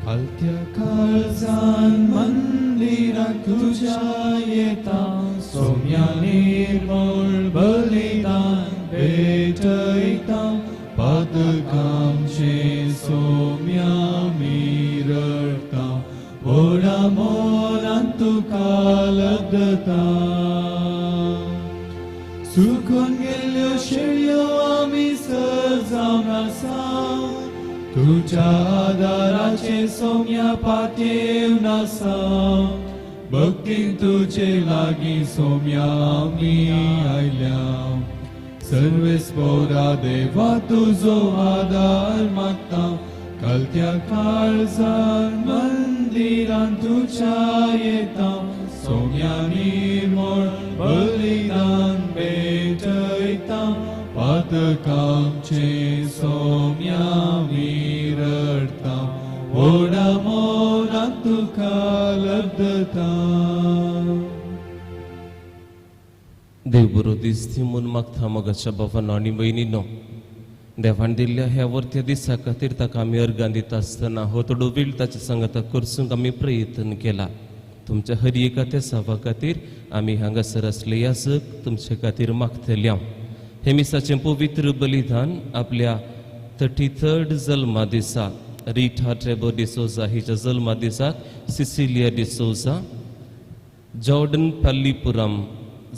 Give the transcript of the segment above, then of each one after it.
खालत्या काळजान मंदिराक तुज्या येता सोम्या निर्मळ बलिदान भेटयता पातकांचे सोम्या मिरडता व्हडा मोलान तुका लब्धता. सुकून गेल्ल्यो शेळयो आमी सर जावन आसा तुज्या आदाराचे सोम्या पातयेवन आसा भक्तीन तुजे लागीं सोम्या आमी आयल्या सर्वेस्पोरा देवा तुजो आदार मागता कलत्या काळजान मंदिरान तुज्या येता सोम्या निर्मळ बलिदान भेटयता पातकांचे सोम्या मिरडता व्हडा मोलान तुका लब्धता. देव बरो दीस दी म्हूण मागता मोगाच्या बाबांनो आनी भयणीनो, देवान दिल्ल्या ह्या वर्त्या दिसा खातीर ताका आमी अर्गां दिता आसतना हो थोडो वेळ ताच्या सांगाता करसूंक आमी प्रयत्न केला. तुमच्या हर एका त्या सावा खातीर आमी हांगासर आसले याजक तुमचे खातीर मागतले. हांव हे मिसाचें पवित्र बलिदान आपल्या 33rd जल्मा दिसा रिटा ट्रेबो डिसोजा हिच्या जल्मा दिसाक सिसिलिया डिसोजा, जॉर्डन पल्लीपुरम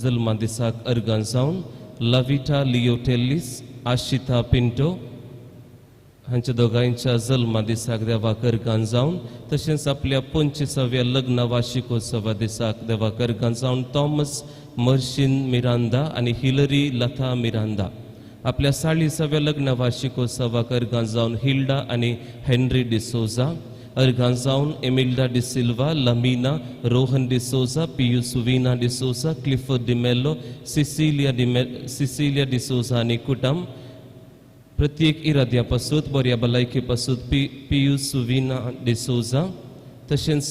जल्मा दिसाक अर्गां जावन लविटा लियोटेल्लीस, आशिता पिंटो हांच्या दोगांयच्या जल्मा दिसाक देवाक अर्गां जावन, तशेंच आपल्या 25व्या लग्न वार्षिकोत्सवा दिसाक देवाक अर्गां जावन थॉमस मर्शीन मिरांदा आनी हिलरी लता मिरांदा, आपल्या 40व्या लग्न वार्षिकोत्सवाक अर्गां जावन हिल्डा आनी हेनरी डिसोजा, अर्गां जावन एमिल्डा डिसिल्वा, लमीना, रोहन डिसोजा, पियूस वीना डिसोजा, क्लिफर्ड डिमेल्लो, सिसिलिया डिसोजा आनी कुटुंब, प्रत्येक इराद्या पासूत बऱ्या भलायके पासूत पियूस वीना डिसोजा, तशेंच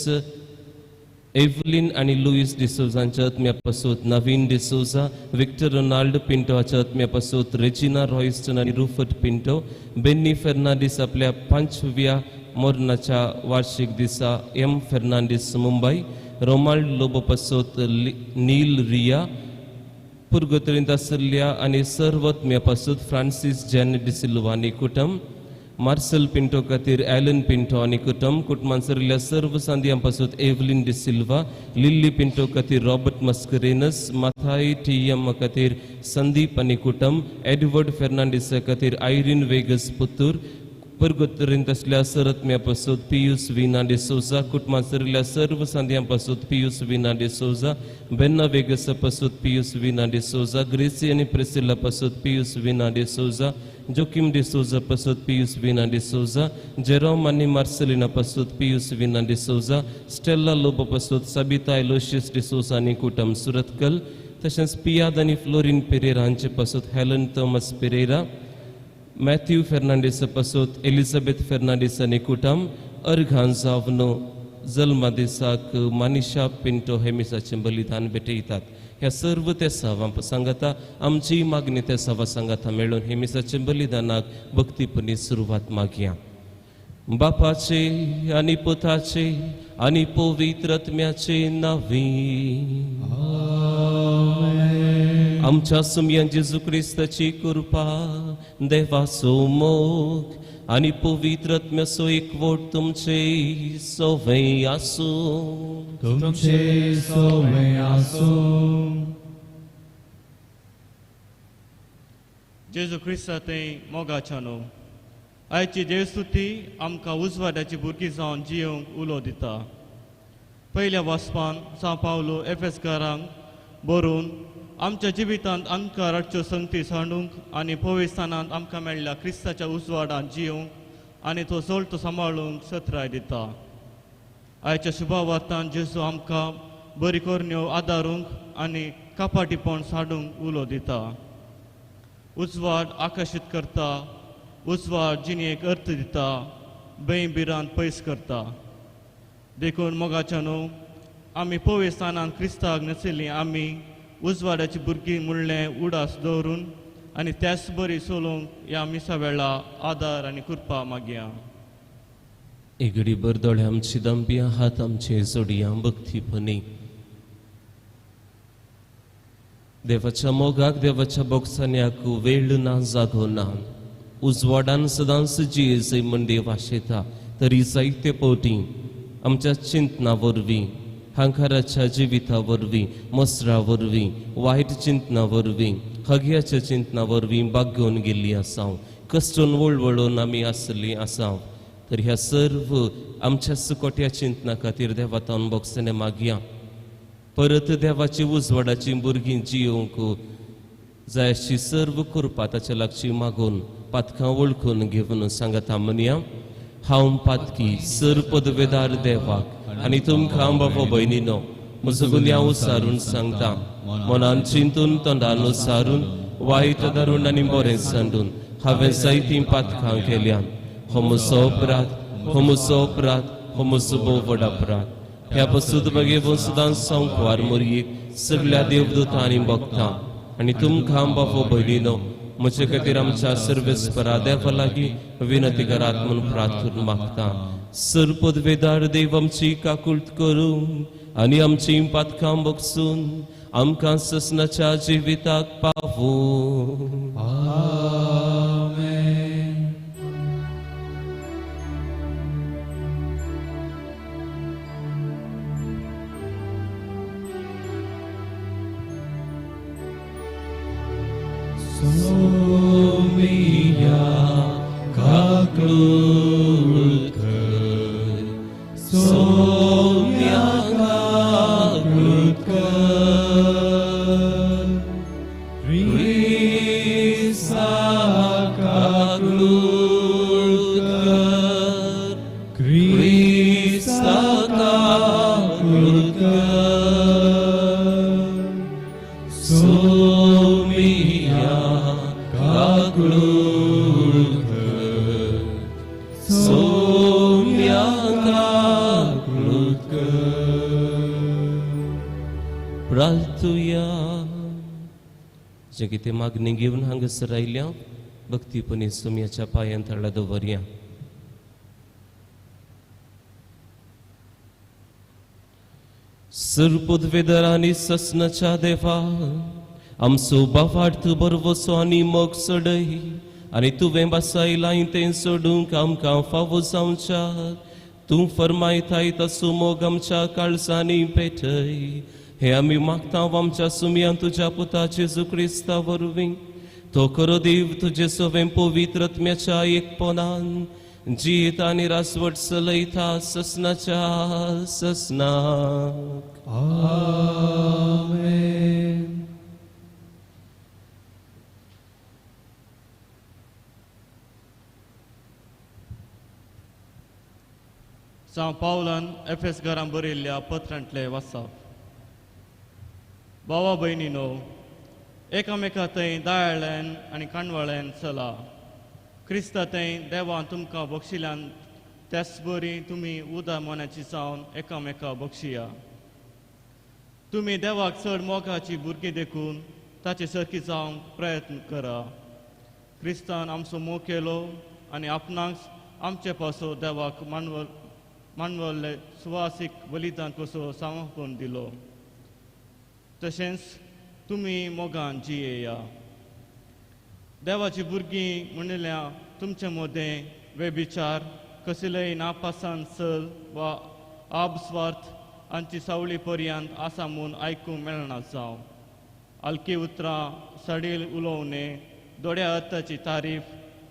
एवलिन आनी लुईस डिसोजांच्या आत्म्या पासूत नवीन डिसोजा, विक्टर रोनाल्ड पिंटो हाच्या आत्म्या पासूत रेजिना रॉयस्टन आनी रुफट पिंटो, बेन्नी फेर्नांडीस आपल्या 5व्या मरणाच्या वार्षिक दिसा एम फेर्नांडीस मुंबय, रोमाल्ड लोबो पासूत नील रिया, पुर्गतरींत आशिल्ल्या आनी सर्वत्म्या पासूत फ्रांसीस जॅन डिसिल्वा आनी कुटुंब, मार्सेल पिंटो खातीर ॲलन पिंटो आनी कुटुंब, कुटुंबान सरिल्ल्या सर्व सांदियां पासूत एवलिन डिसिल्वा, लिल्ली पिंटो खातीर रॉबर्ट मस्करेनस, माथाई टी एम खातीर संदीप आनी कुटुंब, एडवर्ड फेर्नांडीस खातीर आयरीन वेगस पुतूर, पुर्गतरींत आसल्या सरत्म्या पासूत पियूस विना डिसोजा, कुटुंबान सरिल्ल्या सर्व सांदियां पासूत पियूस विना डिसोजा, बेन्ना वेगस पासूत पियूस विना डिसोजा, ग्रेसी आनी प्रेसिल्ला पासूत पियूस विना डिसोजा, जोकीम डिसोजा पासूत पियूस विना डिसोजा, जेरोम आनी मार्सेलिना पासूत पियूस विना डिसोजा, स्टेल्ला लोबो पासूत सबिता एलोशियस डिसोजा आनी कुटुंब सुरतकल, तशेंच पियाद आनी फ्लोरीन पेरेरा हांचे पासूत हेलन थॉमस पेरेरा, मॅथ्यू फेर्नांडीस पासूत एलिझाबेथ फेर्नांडीस आनी कुटुंब, अर्घान जावन जल्मा दिसाक मानिशा पिंटो हे मिसाचें बलिदान भेटयतात. ह्या सर्व त्या सावां सांगाता आमची मागणी त्या सावा सांगाता मेळून हे मिसाचे बलिदानाक भक्तीपणी सुरवात मागया. बापाचे आनी पुताचे आनी पवित्र आत्म्याचे नांवी. आमच्या सुमयान जेजू क्रिस्ताची कृपा, देवाचो मोग आनी पवित्र आत्म्याचो एकवट तुमचे सवय आसूं. तुमचे सोवे आसूं. जेजू क्रिस्ता थंय मोगाच्या न्हू आयची देवस्तुती आमकां उजवाडाची भुरगीं जावन जियोंक उलो दिता. पयल्या वाचपान सां पावलो एफेसकारांक बरोवन आमच्या जिवितांत अंधकार हाडच्यो संगती सांडूंक आनी पवित्रस्थानांत आमकां मेळ्ळ्या क्रिस्ताच्या उजवाडांत जियोंक आनी तो सोल्तो सांबाळूंक सत्राय दिता. आयच्या शुभावार्तान जेजू आमकां बरी करण्यो आदारूंक आनी कपाटीपण साडूंक उलो दिता. उजवाड आकर्शीत करता, उजवाड जिणेक अर्थ दिता, बें भिरांत पयस करता. देखून मोगाच्या न्हू आमी पवित्रस्थानांत क्रिस्ताक नचिल्लीं आमी उजवाडाची भुरगीं म्हणलें उडास दवरून आनी त्याच बरी चलोवंक ह्या मिसा वेळा आदार आनी कृपा मागया. एगडीभर दोळे आमची दंबिया, हात आमचे जोडया भक्तीपणी देवाच्या मोगाक, देवाच्या बोगसान्याक वेळ ना, जागो ना. उजवाडान सदांच जिये म्हण देव आशेता, तरी जायते फावटी आमच्या चिंतना वरवीं, हांकाराच्या जिविता वरवीं, मसरा वरवीं, वायट चिंतना वरवीं, हगयाच्या चिंतना वरवीं बागोवन गेल्ली आसा, कश्टून वळवळून आमी आसली आसा. तर ह्या सर्व आमच्या सुकोट्या चिंतना खातीर देवा तावन बोगसणे मागया. परत देवाची उजवाडाची भुरगीं जियोवंक जाय अशी सर्व कृपा ताच्या लागची मागून पातकां वळखून घेवन सांगता म्हणया, हांव पातकी सर पदवेदार देवाक आनी तुमकां बाबा भयणीनो म्हजो गुन्यांव सारून सांगता. मनान चिंतून, तोंडान सारून, वायट धरून आनी बरें सांडून हांवें जायतीं पातकां केल्यान. हो म्हजो अपराध, हो म्हजो अपराध, हो म्हजो भोव व्हड अपराध. ह्या पसून मागीर सदांच संकवार मोरयेक सगळ्या देवदूतांनी भोगता आनी तुमकां बाबा भयणीनो म्हजे खातीर आमच्या सर्वेस्परा देवा लागीं विनंती करात म्हूण प्रार्थना मागता. सर पदवेदार देव आमची काकुळट करूं आनी आमची पातकां बगसून आमकां ससनाच्या जिविताक पावूं. आमेन. सोमिया काकळूत कर, सोम्या काकळूत कर, क्रिस्ता काकळूत कर, क्रिस्ता काकळूत कर, सोमिया काकळूत कर, सोम्या काकळूत कर. प्रार्थुया. जे कितें मागणी घेवन हांगासर आयल्या भक्तीपणी सोम्याच्या पांयान तळा दवरया. सरपदवेदर आनी ससनाच्या देवा, आमचो बावार्थ बरवसो आनी मोग सोडय आनी तुवें बसायलां तें सोडूंक आमकां फावो जावच्या. तूं फरमायताय तसो मोग आमच्या काळजांनी पेटय. हे आमी मागता आमच्या सुमयान तुज्या पुता जेजू क्रिस्ता वरवीं. तो खरो देव तुजे सवें पवित्र आत्म्याच्या एकपणान जियेत आनी रासवट चलयता ससनाच्या ससनाक. आमेन. सांव पावलान एफएस घरान बरयल्ल्या पत्रांतले वाचप. भावा भयणीनो, एकामेका थंय दयाळ्यान आनी काणवाळ्यान चला. क्रिस्ता थंय देवान तुमकां बक्षिल्यान त्याच बरी तुमी उदार मनाची जावन एकामेका बक्षिया. तुमी देवाक चड मोगाची भुरगीं देखून ताचे सरकी जावंक प्रयत्न करा. क्रिस्तान आमचो मोग केलो आनी आपणाक आमचे पासो देवाक मानवल्ले सुवासीक बलिदान कसो समर्पण दिलो. तशेंच तुमी मोगान जियेया. देवाची भुरगीं म्हणिल्ल्या तुमचे मदें वेबिचार, कसलेय नापासान चल वा आबस्वार्थ हांची सावळी पर्यंत आसा म्हूण आयकूंक मेळना जावं. हलकी उतरां, सडील उलोवणें, दोड्या अर्थाची तारीफ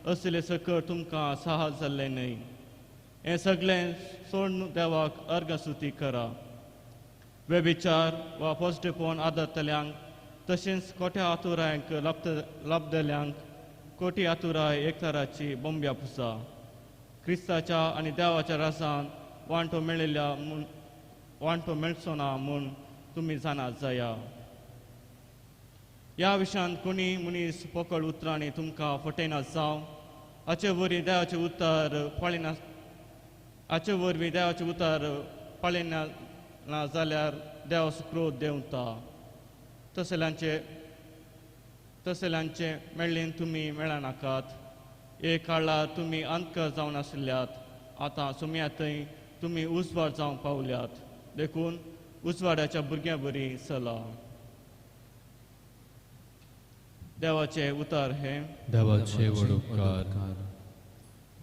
असले सकट तुमकां साहस जाल्लें न्हय. हें सगळें सोडून देवाक अर्घस्तुती करा. वेबिचार वा पोजिटिवपण आदरतल्यांक तशेंच कोट्या आतुरायांक लाभतल्यांक कोटी आतुराय एकचाराची बोंब्या पुसा. क्रिस्ताच्या आनी देवाच्या रसान वांटो मेळिल्ल्या म्हूण वांटो मेळचो ना म्हूण तुमी जाणात जाया. ह्या विशयांत कोणी मनीस पोकळ उतरांनी तुमकां फटयना जावं. हाचे वरवीं देवाचें उतर पाळिना हाचे वरवीं देवाचें उतर पाळिना ना जाल्यार देवाचो क्रोध देंवता. तसल्यांचे मेळ्ळेन तुमी मेळनाकात. एक काळार तुमी अंतकर जावन आशिल्ल्यात, आतां सुमया थंय तुमी उजवाड जावंक पावल्यात, देखून उजवाडाच्या भुरग्यां बरी चला. देवाचे उतार हे देवाचे व्हड उपकार.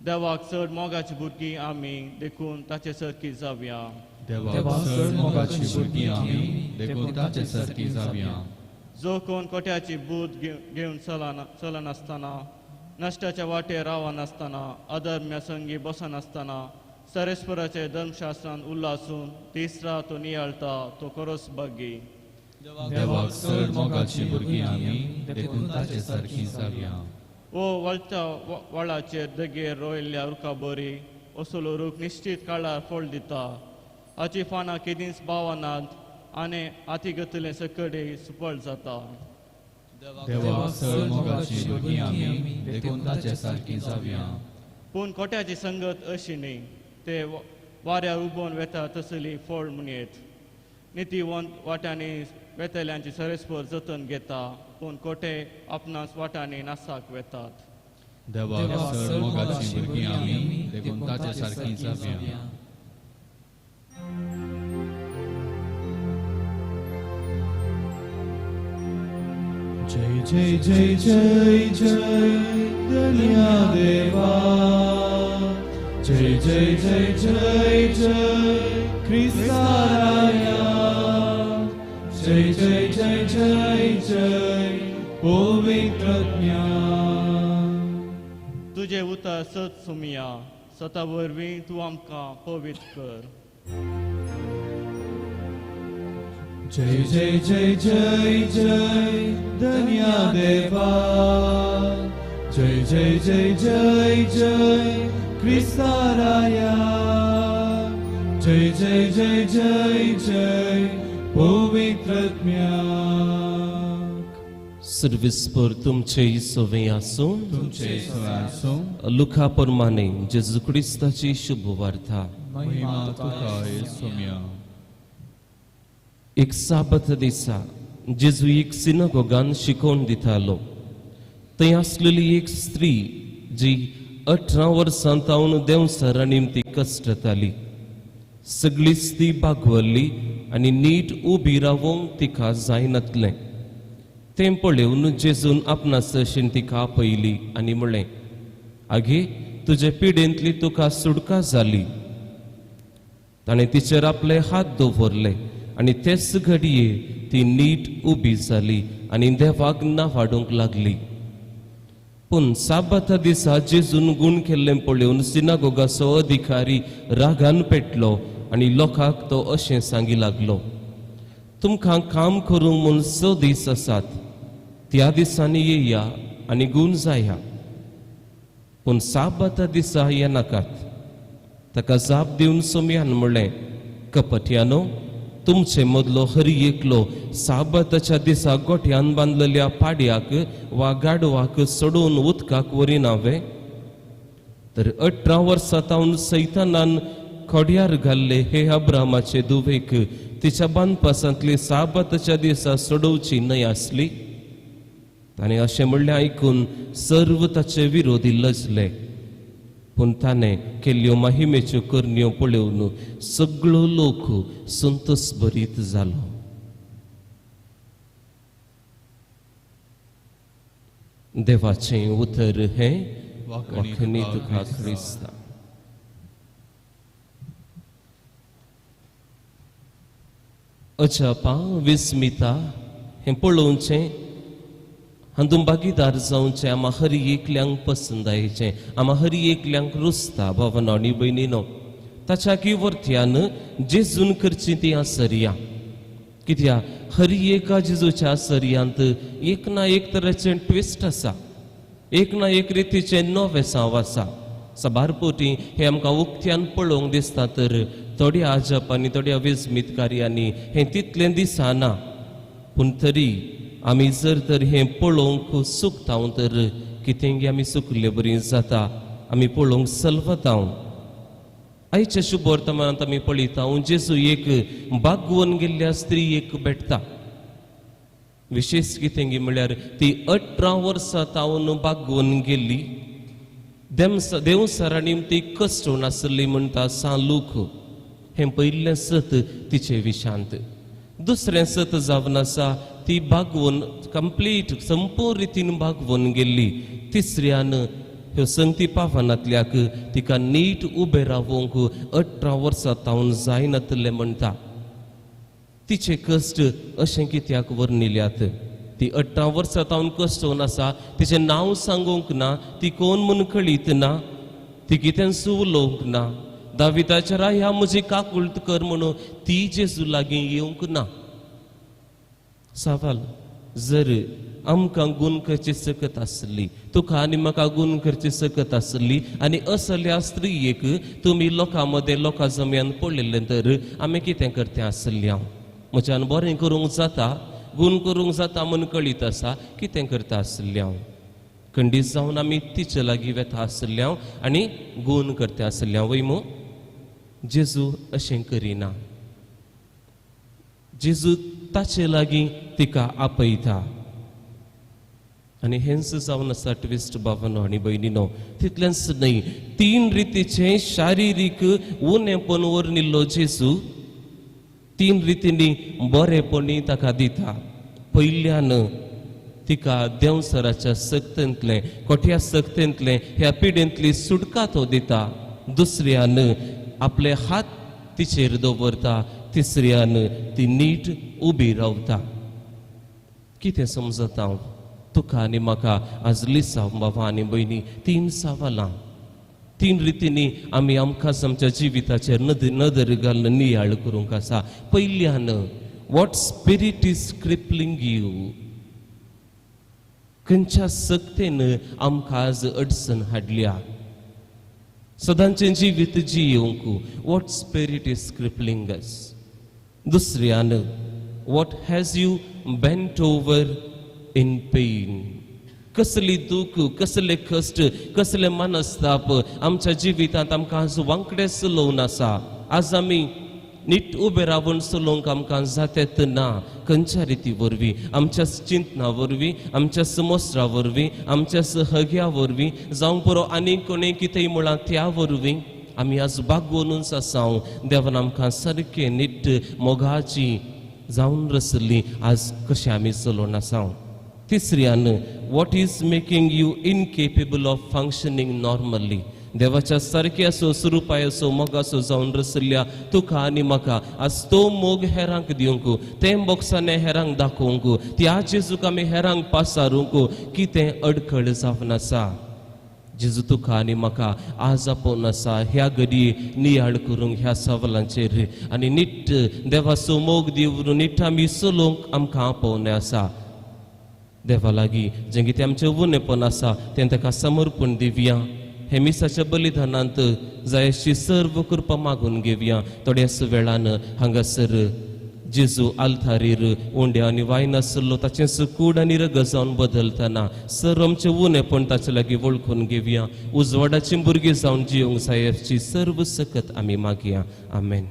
देवाक चड मोगाची भुरगीं आमी, देखून ताचे सारकी जावया. देवाक चड मोगाची भुरगीं आमी, देखून ताचे सारकी जावया. जो कोण कोट्याची बूद घेवन चलनासतना, नश्टाच्या वाटेर रावनासतना, अधर्म्या संगी बसनासतना, सरेस्पराचे धर्मशास्त्रान उल्लासून दीस रात तो नियाळटा, तो खरोच भागी. देवाक चड मोगाची भुरगीं आमी, देखून ताचे सारकी जावया. ओ वळच्या वळाचेर देगेर रोयल्ल्या रुखा बरी, असलो रूख निश्चीत काळार फळ दिता. हाची फानां केदींच बावनात आनी हाती घेतले सकडे सुफळ जाता. देवाक चड मोगाची भुरगीं आमी, देखून ताचे सारकी जावया. पूण कोट्याची संगत अशी न्ही, ते वाऱ्यार उबोवन वेता तसली फळ म्हणयेत. नितीवंत वाट्यांनी वेतल्यांची सरेस्पर जतन घेता, पूण कोटे आपणास वाट्यांनी नासाक वेतात. देवाक चड मोगाची भुरगीं आमी, देखून ताचे सारकी जावया. जय जय जय जय जय धन्या देवा, जय जय जय जय जय क्रिस्ताराया, जय जय जय जय जय पवित्रज्ञा. तुजे उतर सत सुमिया, सता वरवीं तूं आमकां पवित्र कर. जय जय जय जय जय धन्या देवा, जय जय जय जय जय क्रिस्ताराया, जय जय जय जय जय पवित्रज्ञा. सर्विसपर तुमचे सवे आसूं. तुमचे सवे आसूं. लुका प्रमाणे जेजू क्रिस्ताची शुभवार्ता. महिमा तुका येसुम्या. एक साबत दिसा जेजू एक सिनागोगान शिकोवन दितालो. थंय आसलेली एक स्त्री जी 18 वर्सां तावन देंवचारा निमती कश्टताली. सगळीच ती बागवल्ली आनी नीट उबी रावोंक तिका जायनातलें. तें पळोवन जेजून आपणासशीन तिका आपयली आनी म्हणलें, आगे तुजे पिडेंतली तुका सुटका जाली. ताणें तिचेर आपले हात दवरले आनी तेच घडये ती नीट उबी जाली आनी देवाक नावाडूंक लागली. पूण साबाता दिसा जेजून गूण केल्लें पळोवन सिनागोगाचो अधिकारी रागान पेटलो आनी लोकांक तो अशें सांगी लागलो, तुमकां काम करूंक म्हूण 6 दीस आसात, त्या दिसांनी येया आनी गूण जाया, पूण साबाता दिसा येनाकात. ताका जाप दिवन सोम्यान म्हणलें, कपट्यानो, तुमचे मदलो हरी एकलो साबाताच्या दिसा गोठ्यान बांदलेल्या पाड्याक वा गाडवाक सोडून उदकाक व्हरिना वे? तर 18 वर्सां तावन सैतानान खोड्यार घाल्ले हे अब्रामाचे दुवेक तिच्या बांदपासांतली साबाताच्या दिसा सोडोवची न्हय आसली? ताणें अशें म्हणलें आयकून सर्व ताचे विरोधी लजले. पूण ताणें केल्ल्यो माहिमेच्यो करण्यो पळोवन सगळो लोक संतोष भरीत जालो. देवाचें उतर हें वाखणी तुका क्रिस्ता. अजापां विस्मिता हें पळोवचें, हातूंत भागीदार जावचें आमा हरी एकल्यांक पसंदायेचें, आमा हरी एकल्यांक रुजता. भावना आनी भयणीनो, ताच्या किवर्त्यान जेजून करची ती आसरया. कित्याक हरी एका जेजूच्या आसरयांत एक ना एक तरेचें ट्विस्ट आसा, एक ना एक रितीचें नवें साव आसा. साबार पोटी हें आमकां उक्त्यान पळोवंक दिसता, तर थोड्या अजाप आनी थोड्या विस्मीत कार्यांनी हें तितलें दिसना. पूण तरी आमी जर तर हें पळोवंक चुकता तर कितेंगी आमी चुकले बरी जाता, आमी पळोवंक सलवता. आयच्या शुभ वर्तमानांत आमी पळयता जेजू एक बागवून गेल्ल्या स्त्रीयेक भेटता. विशेष कितेंगी म्हळ्यार ती 18 वर्सां तावन बागवून गेल्ली, देवसरा निमती कश्ट आसली म्हणटा सां लूक. हें पयलें सत तिचे विशांत. दुसरें सत जावन आसा ती बागवून कंप्लीट संपूर्ण रितीन बागवून गेल्ली. तिसऱ्यान ह्यो संगती पावनातल्याक तिका नीट उबें रावूंक 18 वर्सां तावन जायनातलें म्हणटा. तिचे कश्ट अशें कित्याक वर्णिल्यात? ती 18 वर्सां तावन कश्ट आसा, तिचें नांव सांगूंक ना, ती कोण म्हूण कळीत ना, ती कितेंच उलोवंक ना. दाविताच्या राया म्हजी काकुळट कर म्हणून ती जेजू लागीं येवंक ना. सवाल, जर आमकां गुण करची सकत आसली, तुका आनी म्हाका गुण करची सकत आसली आनी असल्या स्त्रियेक तुमी लोकां मदें लोकां जम्यान पळयल्लें तर आमी कितें करतें आसली? हांव म्हज्यान बरें करूंक जाता, गुण करूंक जाता म्हूण कळीत आसा, कितें करता आसली हांव? खंडीत जावन आमी तिचे लागीं वेता आसली हांव आनी गुण करता आसली हांव वय मू? जेजू अशें करिना. जेजू ताचे लागीं तिका आपयता. आनी हेंच जावन आसा ट्विस्ट बाबानो आनी भयणीनो. तितलेंच न्हय, 3 रितीचें शारिरीक उणेपण वर्णिल्लो जेजू 3 रितींनी बरेपणी ताका दिता. पयल्यान तिका देंवसराच्या सक्तेंतलें, कोठ्या सक्तेंतलें ह्या पिडेंतली सुटका तो दिता. दुसऱ्यान आपले हात तिचेर दवरता. तिसऱ्यान ती नीट उबी रावता. कितें समजता हांव तुका आनी म्हाका आज लिसांव बाबा आनी भयणी? 3 सवालां, 3 रितींनी आमी आमकां आमच्या जिविताचेर नदर घालून नियाळ करूंक आसा. पयल्यान, what spirit is crippling you? खंयच्या सक्तेन आमकां आज अडचण हाडल्या सदांचें जिवीत जियोवंक? What spirit is crippling us? दुसऱ्यान, what has you bent over in pain? कसली दूख, कसले कश्ट, कसले मनस्ताप आमच्या जिवितांत आमकां आज वांकडें चलोवन आसा. आज आमी नीट उबे रावून चलोवंक आमकां जातेत ना. खंयच्या रिती वरवीं? आमच्या चिंतना वरवीं, आमच्या समस्रा वरवीं, आमच्या हग्या वरवीं, जावं पुरो आनी कोणें कितेंय म्हळां त्या वरवीं आमी आज बागवोनूच आसा. देवान आमकां सारकें नीट मोगाची जावन रसली आज कशें आमी चलोवन आसा. तिसऱ्यान, what is making you incapable of functioning normally? देवाच्या सारके असो स्वरुपाय असो मोगासो जावन रसल्या तुका आनी म्हाका आज तो मोग हेरांक दिवंक, तें बोक्साने हेरांक दाखोवंक, त्या जेजूक आमी हेरांक पासारूंक कितें अडखळ जावन आसा. जेजू तुका आनी म्हाका आज आपोवन आसा ह्या घडये नियाळ करूंक ह्या सवालांचेर आनी नीट देवाचो मोग दिवन नीट आमी चलोवंक आमकां आपोवणें आसा. देवा लागीं जें कितें आमचें उणेपण आसा तें ताका समर्पण दिवया. हे मिसाच्या बलिदानांत जाय अशी सर्व कृपा मागून घेवया. थोड्याच वेळान हांगासर जेजू आल्तारीर उंड्या आनी वायन आसलो ताचें कूड आनी रगत जावन बदलतना सर्व आमचें उणेपण ताचे लागीं वळखून घेवया. उजवाडाची भुरगीं जावन जिवंक जाय अशी सर्व सकत आमी मागया. आमेन.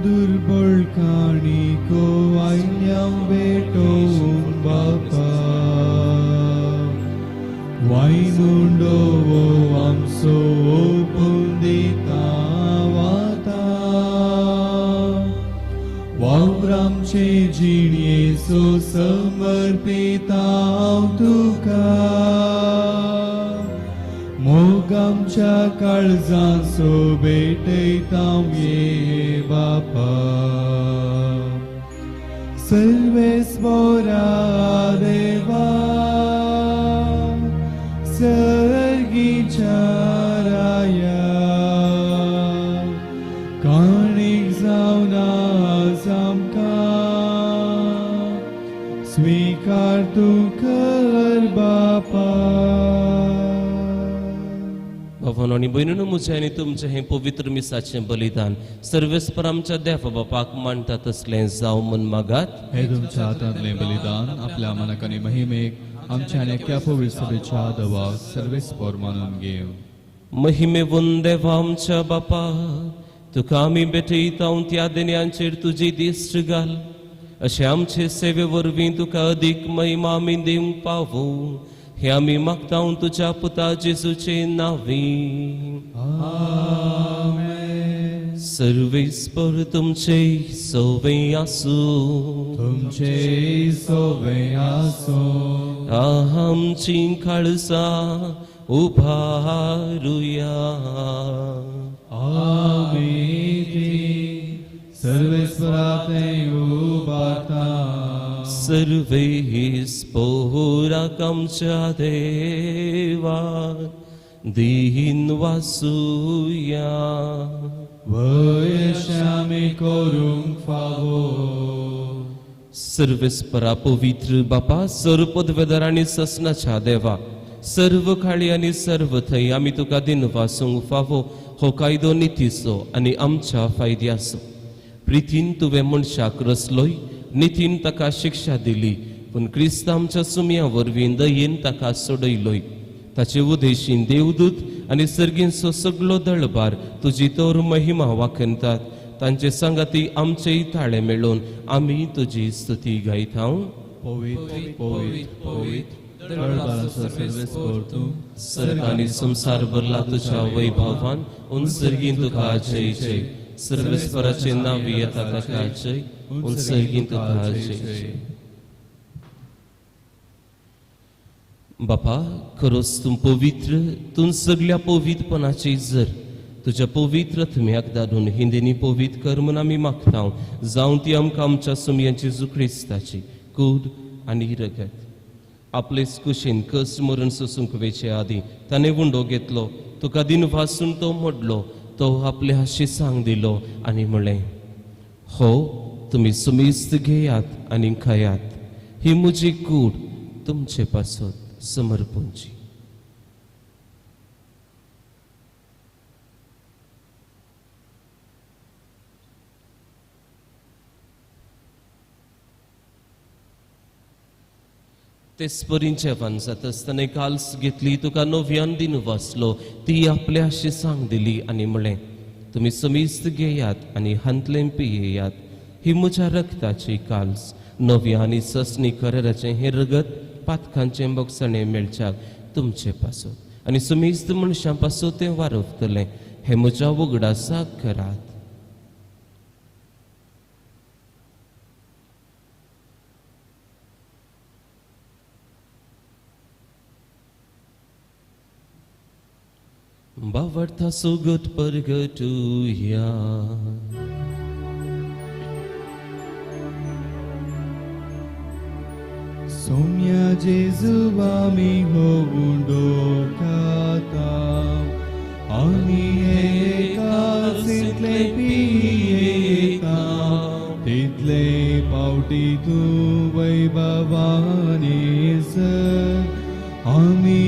दुर्बळ काणिको आयल्यां भेटोवंक बापा, वायन उंडो आमचो ओपून दिता वाता, वावर आमचे जिणयेचो समर्पिता तुका, मोग आमच्या काळजाचो भेटयता ये बापा. सर्वेस्पोरा देवा सर्गीच्या राया, काणीक जावन आज आमकां स्वीकार तूं कर बापा. भावानो आनी भयणीनो, म्हजें आनी तुमचें हें पवित्र मिसाचें बलिदान सर्वेस्पर आमच्या देवा बापाक मानता तसलें जावं म्हूण मागात. हे तुमच्या हातांतलें बलिदान आपल्या मनाक आनी महिमेक आमच्या आनी एक्या पवित्र सभेच्या दवा सर्वेस्पर मानून घेव. महिमेवून देवा आमच्या बापा तुका आमी भेटयता त्या देण्यांचेर तुजी दिश्ट घाल, अशें आमचे सेवे वरवीं तुका अदीक महिमा आमी दिवंक पावू, हे आमी मागता तुज्या पुता जेजूचे नांवी. आमेन. सर्वेस्पर तुमचे सोवे आसूं. तुमचे सोवे आसूं. आमची काळजां उभारुया. आमी ती सर्वेस्परा थंय उबारता. सर्वेस्पोराक आमच्या देवा दीन वासुया. वयश आमी करूंक फावो. सर्वेस्परा पवित्र बापा, सर्व पदवेदार आनी ससनाच्या देवा, सर्व काळी आनी सर्व थंय आमी तुका दिन वासूंक फावो हो कायदो नितीचो आनी आमच्या फायद्याचो. प्रितीन तुवें मनशाक रचलोय, नितीन ताका शिक्षा दिली, पूण क्रिस्त आमच्या सुमया वरवीं दयेन ताका सोडयलोय. ताचे उदेशीन देवदूत आनी सर्गींचो सगलो दळबार तुजी तोर महिमा वाखणतात. तांचे सांगाती आमचेय ताळे मेळोवन आमी तुजी स्तुती गायता. पवित्र पवित्र पवित्र दळबाराचो सर्वेस्पर तूं, सर्ग आनी संवसार भरला तुज्या वैभवान, उनसर्गीन तुका जय जय. सर्वेस्पराचे नांव येता ताका जय, उनसर्गीन तुका जय जय. बापा, खरोच तूं पवित्र, तूं सगल्या पवित्रपणाची जर तुज्या पवित्र आत्म्याक धाडून हिंदीनी पवित्र कर म्हूण आमी मागता, जावं ती आमकां आमच्या सुमयांची जेजू क्रिस्ताची कूड आनी रगत. आपलेच कुशीन कस मरण सोसूंक वेचे आदीं ताणें उंडो घेतलो, तुका दिन वासून तो मोडलो, तो आपले हाशी सांग दिलो आनी म्हणलें, हो तुमी सुमेस्त घेयात आनी खायात, ही म्हजी कूड तुमचे पासत समर्पूंची. तेच परी जेवण जाता आसतना काल्स घेतली, तुका नव्यान दिन वाचलो, ती आपल्या अशी सांग दिली आनी म्हणलें, तुमी समेस्त घेयात आनी हांतलें पियेयात, ही म्हज्या रक्ताची काल्स, नव्या आनी ससनी कराराचें हें रगत पातकांचें बोगसणें मेळच्याक तुमचे पासत आनी समेस्त मनशां पासत तें वारवतलें, हें म्हज्या उगडासाक करात. बावडता सुगत परगटुया. सोम्या जेजू आमी हो उंडो खाता, आमी एकासितले पियेता, तितले पावटी तूं वैभवानी सर, आमी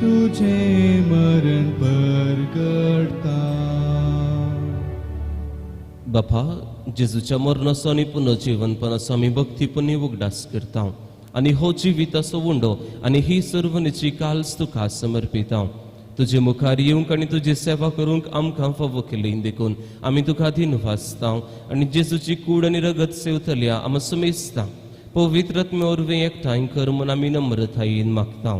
तुझे मरण परगटता. बापा, जेजूच्या मरणाचो आनी पुनर्जीवनपणाचो आमी भक्तीपणी उगडास करता आनी हो जिविताचो उंडो आनी ही सर्वणीची काल्स तुका समर्पिता. तुजे मुखार येवंक आनी तुजी सेवा करूंक आमकां फावो केली देखून आमी तुका दिन वाचता आनी जेजूची कूड आनी रगत सेवतल्या आमी समेजता. पवित्र आत्म्या वरवीं एकठांय कर म्हूण आमी नम्रतायेन मागता.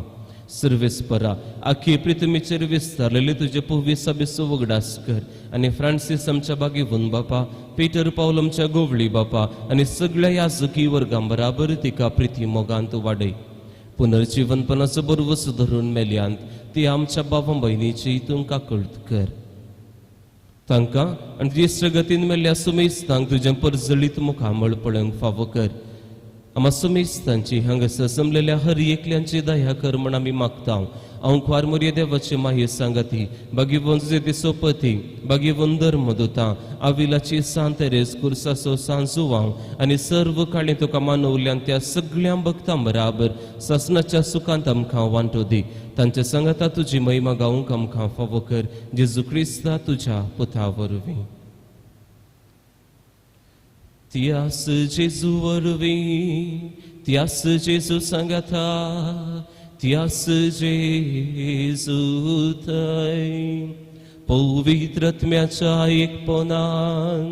सर्वेस्परा, आखी पृथ्वीचेर विस्तारलेले तुजे पवित्र सभेचो उगडास कर आनी फ्रांसीस आमच्या बागेवन बापा, पीटर पावल आमच्या गोवळी बापा आनी सगळ्या याजकी वर्गां बराबर तिका प्रिती मोगांत वाडय. पुनर्जीवनपणाचो बरवस धरून मेल्यांत ती आमच्या बाबा भयणीची तूं काकळत कर. तांकां आनी ज्येश्ठ गतीन मेल्ल्या सुमेस्तांक तुजें परजळीत मुखामळ पळोवंक फावो कर. आमा सुमेस्तांची हांगासर जमलेल्या हर एकल्यांची दया कर म्हण आमी मागता. हांव ख्वार मोरये देवाची माही सांगाती बागीवन तुजे सोपती बागीवन धर्मदुता आविलाची सांत तेरेज कुर्साचो सांजुवांव आनी सर्व काळी तुका मानवल्यान त्या सगळ्या भक्तां बराबर सासनाच्या सुखांत आमकां वांटो दी. तांच्या सांगाता तुजी महिमा गावंक आमकां फावो कर, जेजू क्रिस्ता तुज्या पुता वरवीं. त्यास जेजू वरवीं, त्यास जेजू सांगाता, त्यास जेजू थंय पवित्र आत्म्याच्या एकपणान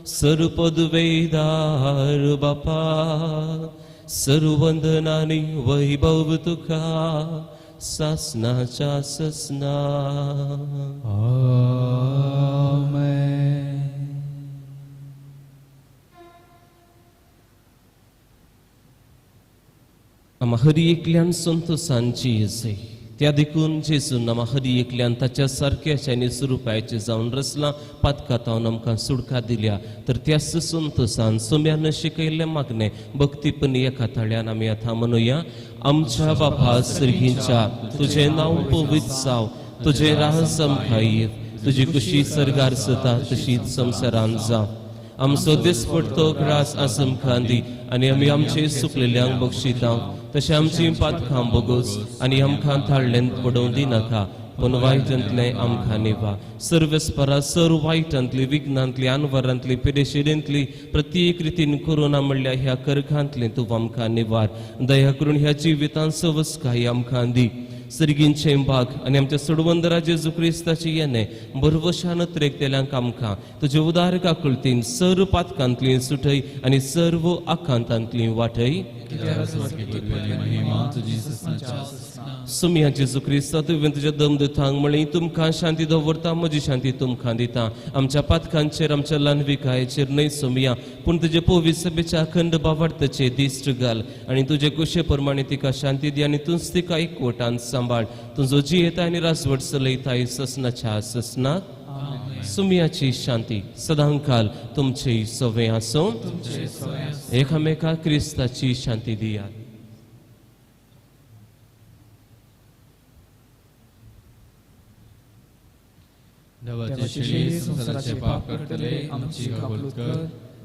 सर्वपदवेदार बापा सर्वंदनानी वैभव तुका सासनाच्या ससना. आमेन. आमा हरी एकल्यान संतोषांची असे त्या देखून जेजून आमा हरी एकल्यान ताच्या सारक्याच्या आनी स्वरुपाचें जावन रचलां पातकातावन आमकां सुडका दिल्या तर त्याच संतोषान सोम्यान शिकयल्लें मागणें भक्तीपण एका ताळ्यान आमी आतां म्हणुया. आमच्या बापा सर्गींच्या तुजें नांव पवित्र जावं, तुजें राज आमकां येव, तुजी कुशी सर्गार जाता तशीच संवसारांत जावं. आमचो दिसपडतो ग्रास आज आमकां दी आनी आमी आमचे चुकलेल्यांक बक्षिता तशें आमची पातकां बोगोस आनी आमकां थाळ्ळेंत पडोवं दिनाका पूण वायटांतलें आमकां निवा. सर्वेस्परा सर वायटांतली विघ्नांतली अनवरांतली पिरेशिरेंतली प्रत्येक रितीन कोरोना म्हणल्यार ह्या करखांतली तूं आमकां निवार. दया करून ह्या जिवितांत सवसकाय आमकां दी. सर्गींचे भाग आनी आमच्या सोडवंदरा जेजू क्रिस्ताची येणे भरवशान त्रेकतेल्यांक आमकां तुजे उदार काकुळतीन सर्व पातकांतली सुटय आनी सर्व आकांतांतली वाटय. महिमा तुजी ससनाच्या ससना. सुमया जेजू क्रिस्ता तुवें तुज्या दम दितांक म्हळी तुमकां शांती दवरता म्हजी शांती तुमकां दिता. आमच्या पातकांचेर आमच्या ल्हानविकायेचेर न्हय सुमया पूण तुजे पवित्र सभेच्या अखंड बावार्थाचे दिश्ट घाल आनी तुजे कुशे प्रमाणे तिका शांती दी आनी तूंच तिका एकवटान सांबाळ. तुजो जियेता आनी राजवट चलयताय ससनाच्या ससनाक. सुमयाची शांती सदांकाल तुमचे सवे आसूं. एकामेका क्रिस्ताची शांती दियात. देवाचे शेळी संवसाराचे पाप करतले आमची कबूल कर.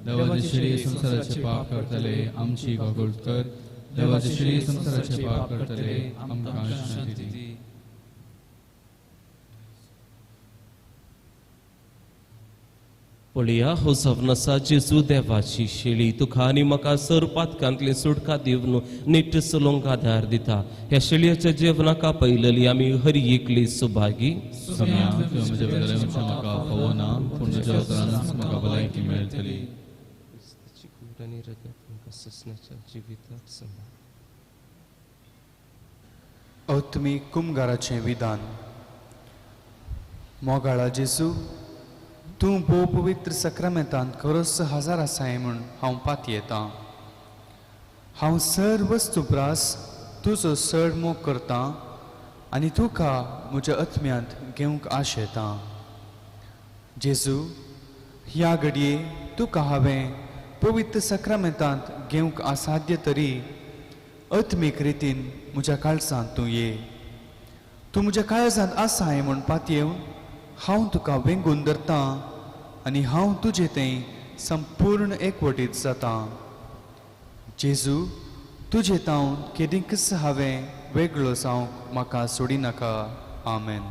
देवाचे शेळी संवसाराचे पाप करतले आमची कबूल कर. देवाचे शेळी संवसाराचे पाप करतले आमकां शांती दी. पळया हो जावन जेजू देवाची शेळी तुका आनी म्हाका सर पातकांतली सुटका दिवन नीट चलोवंक आदार दिता. ह्या शेळयेच्या जेवणाक आपयलेली आमी हरी एकली सुभागी. सोम्या तुवें म्हज्या बदला येवचें म्हाका फावो ना पूण तुज्या उतरानच म्हाका भलायकी मेळटली. क्रिस्ताची कूड आनी रगत आमकां ससनाच्या जिविताक सांबाळ. आत्मीक कुमगाराचें विधान. मोगाळा जेजू, तूं भोव पवित्र सक्रामेंतांत खरोच हजार आसाय म्हूण हांव पातयेतां. हांव सर वस्तू प्रास तुजो चड मोग करतां आनी तुका म्हज्या आत्म्यांत घेवंक आशेतां. जेजू, ह्या घडये तुका हांवें पवित्र सक्रामेंतांत घेवंक असाध्य तरी आत्मीक रितीन म्हज्या काळजांत तूं ये. तूं म्हज्या काळजांत आसाय म्हूण पातयेवन हांव तुका वेंगून धरतां आनी हांव तुजे थंय संपूर्ण एकवटीत जातां. जेजू, तुजे तावन केदींकच हांवें वेगळो जावंक म्हाका सोडिनाका. आमेन.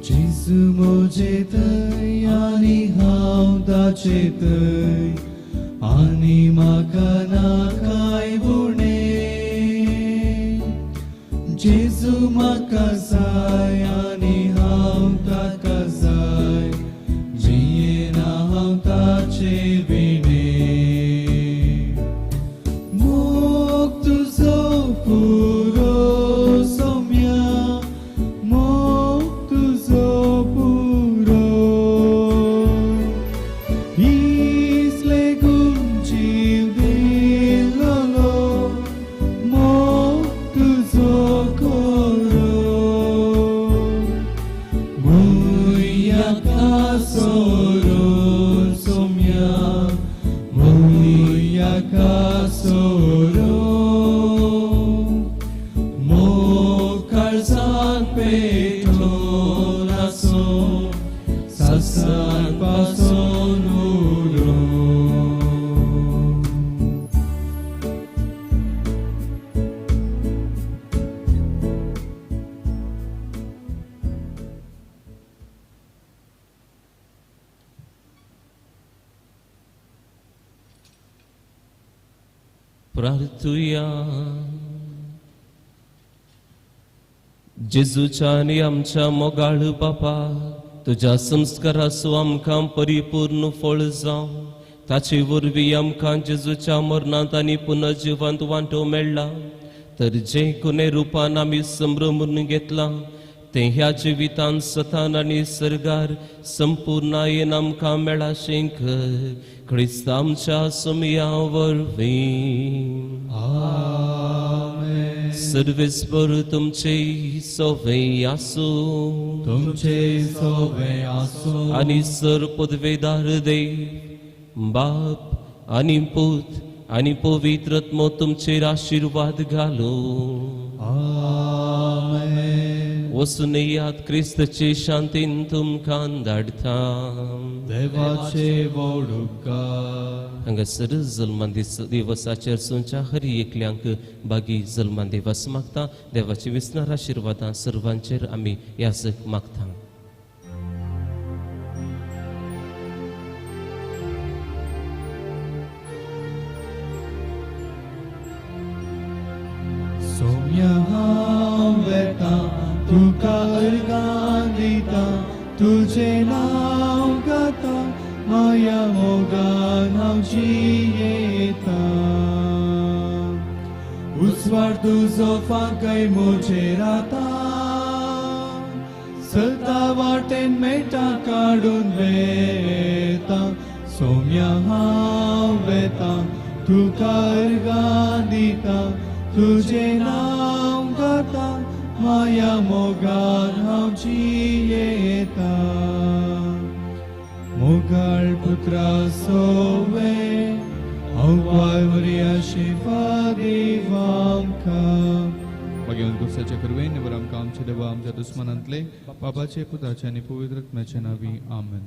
जेजू म्हजे थंय आनी हांव ताचे थंय आनी म्हाका नाकाय उणें. जेजू म्हाका जाय आनी हांव ताका जाय, जियेना हांव ताचे विणें. मोग तुजो पुरो सोम्या, मोग तुजो पुरो, इसले जीव दिलोलो, मोग तुजो कोरो. मुयाका सोरो सोम्या, मुयाका सोरो, मोकाळ प्रार्थुया. जेजूच्या आनी आमच्या मोगाळ बापा, तुज्या संस्काराचो आमकां परिपूर्ण फळ जावं. ताचे वरवीं आमकां जेजूच्या मरणांत आनी पुनर्जिवांत वांटो मेळ्ळा. तर जे कोणे रुपान आमी संभ्रमून घेतलां तें ह्या जिवितांत सतान आनी सर्गार संपूर्णायेन आमकां मेळाशें कर, क्रिस्त आमच्या सोमया वरवीं. आमेन. सर्वेस्पर तुमचे सोवे आसूं. तुमचे सोवे आसूं. आनी सर पदवेदार देव बाप आनी पूत आनी पवित्र आत्मो तुमचेर आशिर्वाद घालूं. आमेन. वचून येयात, क्रिस्तचे शांतीन तुमकां धाडटा. देवाचे व्हड उपकार. हांगासर जल्मान दिवसाचेर सुंच्या हरी एकल्यांक बागी जल्मान दिवस मागता. देवाची विसणार आशिर्वादां सर्वांचेर आमी याजक मागता. सोम्या हांव वेता तुका अर्गां दिता, तुजें नांव गाता, माया मोगान हांव जियेता. उजवाड तुजो फांकय म्हजेर आतां, सदां वाटेन मेटा काडून वेता. सोम्या हांव वेता तुका अर्गां दिता, तुजें नांव गाता, माया मोगान हांव जियेता. मोगाळ पुत्रा सोवे हांव वावरया शिफा दीव आमकां. भगवंत गुरुसाच्या कृपेन निवर आमकां आमच्या देवा आमच्या दुस्मनांतले बाबाचे पुताचे आनी पवित्र आत्म्याच्या नांवी. आमेन.